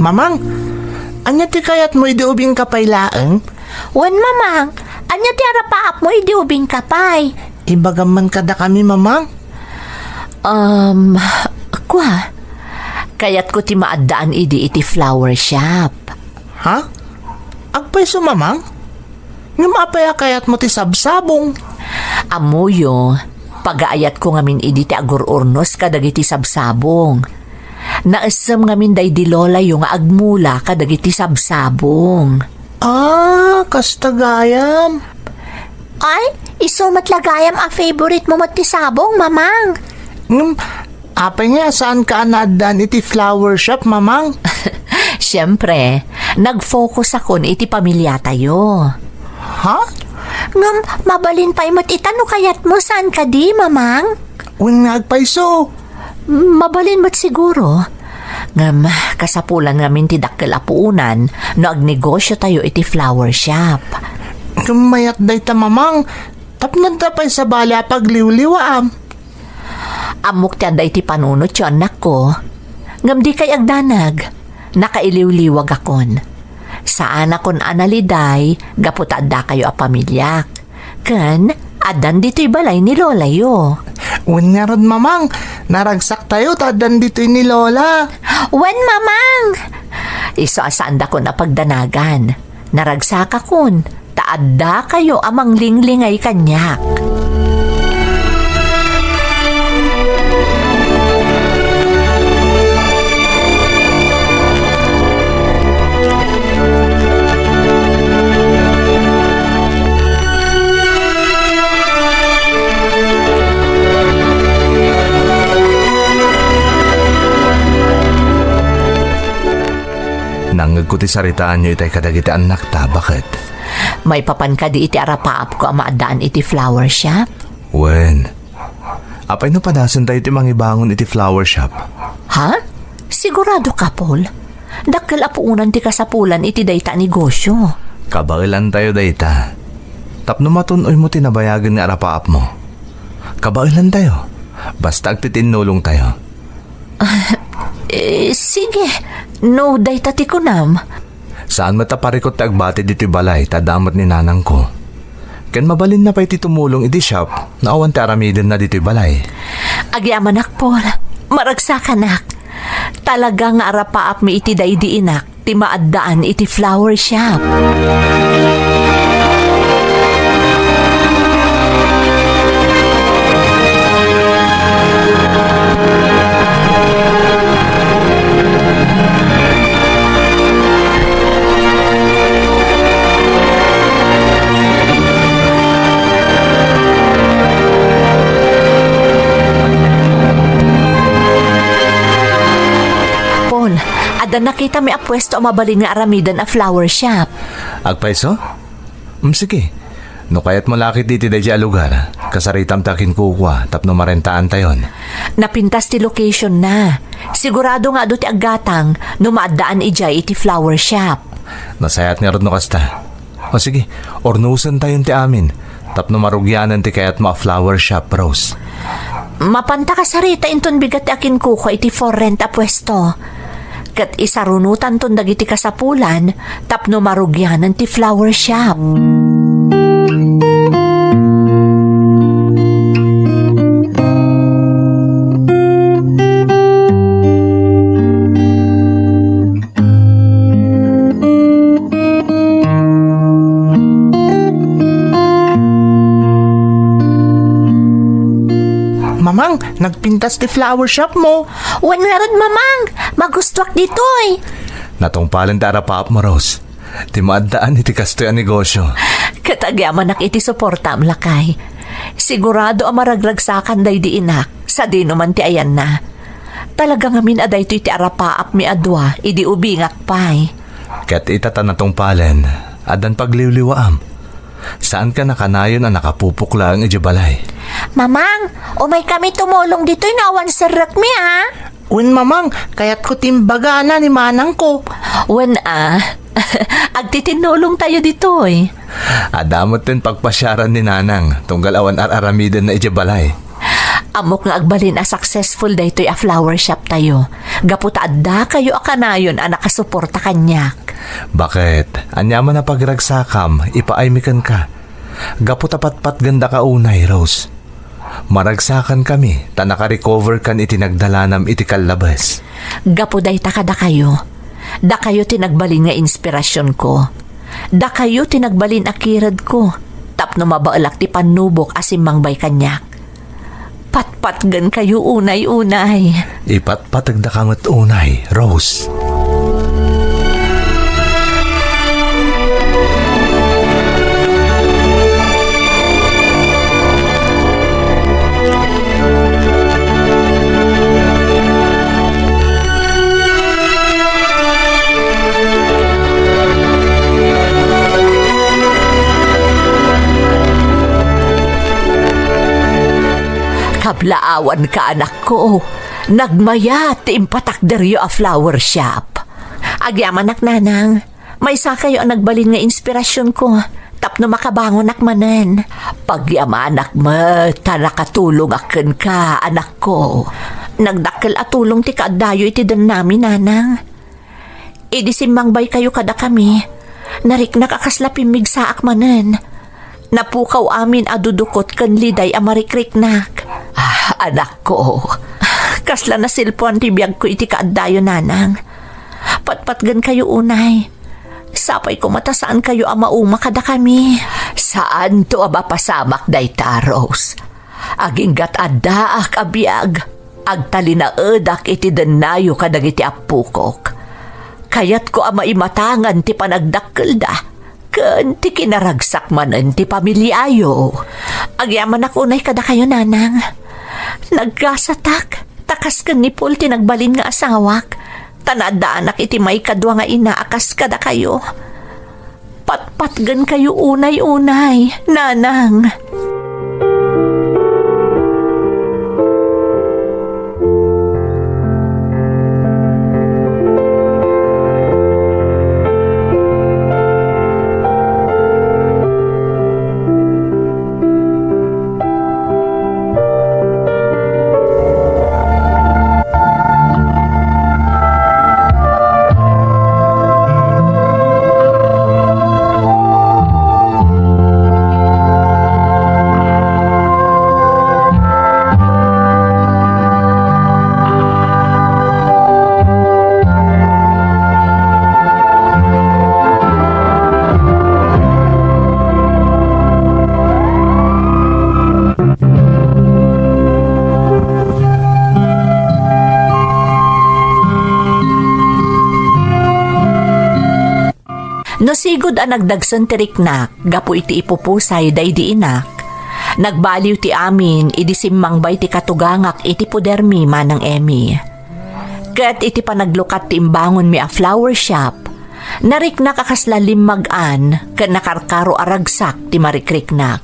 Mamang, ania ti kayatmo idi ubingka pay laeng? Wen, Mamang, ania ti arapaapmo idi ubingka pay? Ibagam man kadakami, Mamang. Um, kua, kayatko ti maaddaan idi iti flower shop. Ha? Agpayso, Mamang? Ngem apay a kayatmo ti sabsabong? Ammoyo, pagaayatko ngamin idi ti agur-urnos kadagiti sabsabong. Naessem ngamin daydi lolayo nga agmula kadagiti sabsabong. Ah, kasta gayam. Ay, isu met la gayam a favorite mo met ti sabong, Mamang. Ngem, apay nga saanka a naaddaan iti flower shop, Mamang? Siempre, nag-focus akon iti pamiliatayo. Ha? Ngem, mabalin pay met ita no kayatmo saan kadi, Mamang? Wen nga agpayso. Mabalin met siguro. Ngem, kasapulan ngamin ti dakkel a puonan no agnegosiotayo iti flower shop. Ngem mayat dayta, Mamang, tapno adda pay sabali a pagliwliwaam. Ammok ti adda iti panunotyo, annakko. Ngem dikay agdanag. Nakailiwliwagakon. Saanakon a naliday gapu ta addakayo a pamiliak. Ken, addan ditoy balay ni lolayo. Wen ngarud, Mamang, naragsaktayo ta addan ditoy ni Lola. Wen, Mamang! Isu a saandakon a pagdanagan. Naragsakakon, ta addakayo a manglinglingay kaniak. Nangngegko ti saritaanyo itay kadagiti annakta, baket? Maipapan kadi iti arapaapko a maaddaan iti flower shop? Wen. Apay no padasentayo ti mangibangon iti flower shop? Ha? Sigurado ka, Paul? Dakkel a puonan ti kasapulan iti dayta a negosio. Kabaelantayo dayta. Tapno matun-oymo ti nabayagen nga arapaapmo. Kabaelantayo. Basta agtitinnulongtayo. Eh, sige. No dayta ti kunam. Saan met a parikut ti agbati ditoy balay ta adda met ni nanangko. Ken mabalinna pay ti tumulong iti shop no awan ti aramidenna ditoy balay. Agyamanak, Paul. Maragsakanak. Talaga nga arapaapmi iti daydi inak ti maaddaan iti flower shop. Paul, adda nakitami a puesto a mabalin nga aramiden a flower shop. Agpayso? Mm, sige. No kayatmo la ketdi iti daydiay a lugar, kasaritam ta kenkukua tapno marentaantayon. Napintas ti location na. Sigurado nga adu ti aggatang no maaddaan idiay iti flower shop. Nasayaat ngarud no kasta. O sige, urnosentayon ti amin tapno marugianan ti kayatmo a flower shop, Rose. Mapanta kasarita inton bigat ti akinkukua iti for rent a puesto. Ket isarunotanton dagiti kasapulan tapno marugianan ti flower shop. Mamang, Nagpintas ti flower shop mo. Wen ngarud, Mamang, magustuak ditoy. Natungpalen ti arapaapmo, Rose. Ti maaddaan iti kastoy a negosyo. Ket agyamanak iti suportam, lakay. Sigurado a maragragsakan daydi inak, sadino man ti ayanna. Talaga ngamin a daytoy ti arapaapmi a dua idi ubingak pay. Ket ita ta natungpalen, addan pagliwliwaam. Saanka a kanayon a nakapupok laeng idiay balay. Mamang, umaykami tumulong ditoy no awan serrekmi, a? Wen, Mamang, kayatko ti imbagana ni manangko. Wen, a. Agtitinnulongtayo ditoy. Adda met ti pagpasiaran ni Nanang, tunggal awan ar-aramidenna idiay balay. Ammok nga agbalin a successful daytoy a flower shop tayo. Gapu ta addakayo a kanayon a nakasuporta kaniak. Baket, aniaman a pagragsakam, ipaaymi kenka. Gapu ta patpatgendaka unay, Rose. Maragsakankami ta nakarecoverkan iti nagdalanam iti kallabes. Gapu dayta kadakayo, dakayo ti nagbalin nga inspirasionko. Dakayo ti nagbalin a kiredko tapno mabaelak ti pannubok a simmangbay kaniak. Patpatgenkayo unay-unay. Ipatpategdaka met unay, Rose. Kablaawanka, anakko. Nagmayat ti impatakderyo a flower shop. Agyamanak, Nanang. Maysakayo a nagbalin nga inspirasionko tapno makabangonak manen. Pagyamanak met ta nakatulongak kenka, anakko. Nagdakkel a tulong ti kaaddayo iti dennami, Nanang. Idi simmangbaykayo kadakami, nariknak a kasla pimmigsaak manen. Napukaw amin a dudukot ken liday a marikriknak. Ah, anakko, kasla nasilpuan ti biagko iti kaaddayo, Nanang. Patpatgenkayo unay. Sapay koma ta saankayo a mauma kadakami. Saanto a mapasamak dayta, Rose. Aginggat addaak a biag, agtalinaedak iti dennayo kadagiti appokok. Kayatko a maimatangan ti panagdakkelda ken ti kinaragsak manen ti pamiliayo. Agyamanak unay kadakayo, Nanang. Nagkasatak, ta kas ken ni Paul ti nagbalin nga asawak, ta naaddaanak iti maikadua nga ina a kas kadakayo. Patpatgenkayo unay-unay, Nanang. No sigud a nagdagsen ti riknak gapu iti ipupusay daydi inak, nagbaliw ti amin idi simmangbay ti katugangak iti podermi, Manang Emmy. Ket iti panaglukat ti imbangonmi a flower shop, nariknak a kasla limmag-an ken nakarkaro a ragsak ti marikriknak.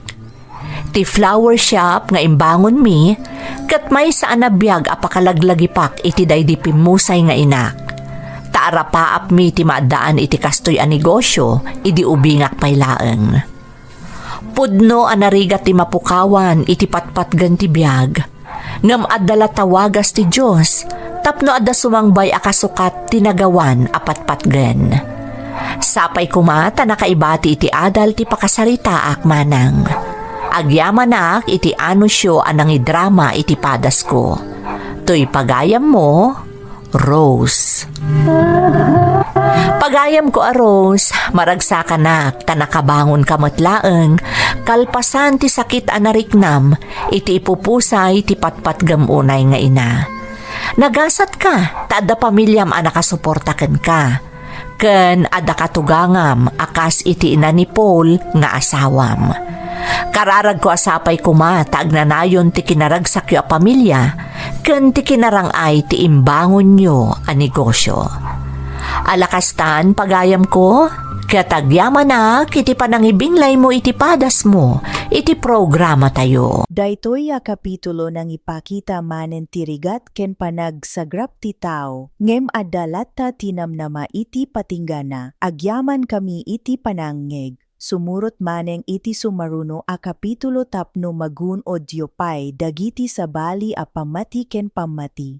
Ti flower shop nga imbangonmi ket maysa a nabiag a pakalaglagipak iti daydi pimmusay nga inak. Ta arapaapmi ti maaddaan iti kastoy a negosyo idi ubingak pay laeng. Pudno a narigat ti mapukawan iti patpatgen ti biag, ngem adda la tawagas ti Dios tapno adda sumangbay a kasukat ti nagawan a patpatgen. Sapay koma ta nakaibati iti adal ti pakasaritaak, Manang. Agyamanak iti anusio a nangidrama iti padasko. Toy pagayammo, Rose. Pagayamko a Rose, maragsakanak ta nakabangonka met laeng, kalpasan ti sakit a nariknam iti ipupusay ti patpatgam unay nga ina. Nagasatka ta adda pamiliam a nakasuporta kenka, ken adda katugangam a kas iti ina ni Paul nga asawam. Kararagko a sapay koma ta agnanayon ti kinaragsakyo a pamilia ken ti kinarang-ay ti imbangonyo a negosyo. Ala kastan, pagayamko, ket agyamanak iti panangibinglaymo iti padasmo iti programatayo. Daytoy a kapitulo nangipakita manen ti rigat ken panagsagrap ti tao, ngem adda latta ti namnama iti patinggana. Agyamankami iti panangngeg. Sumurot manen iti sumaruno a kapitulo tapno magun-odyo pay dagiti sabali a pammati ken pammati.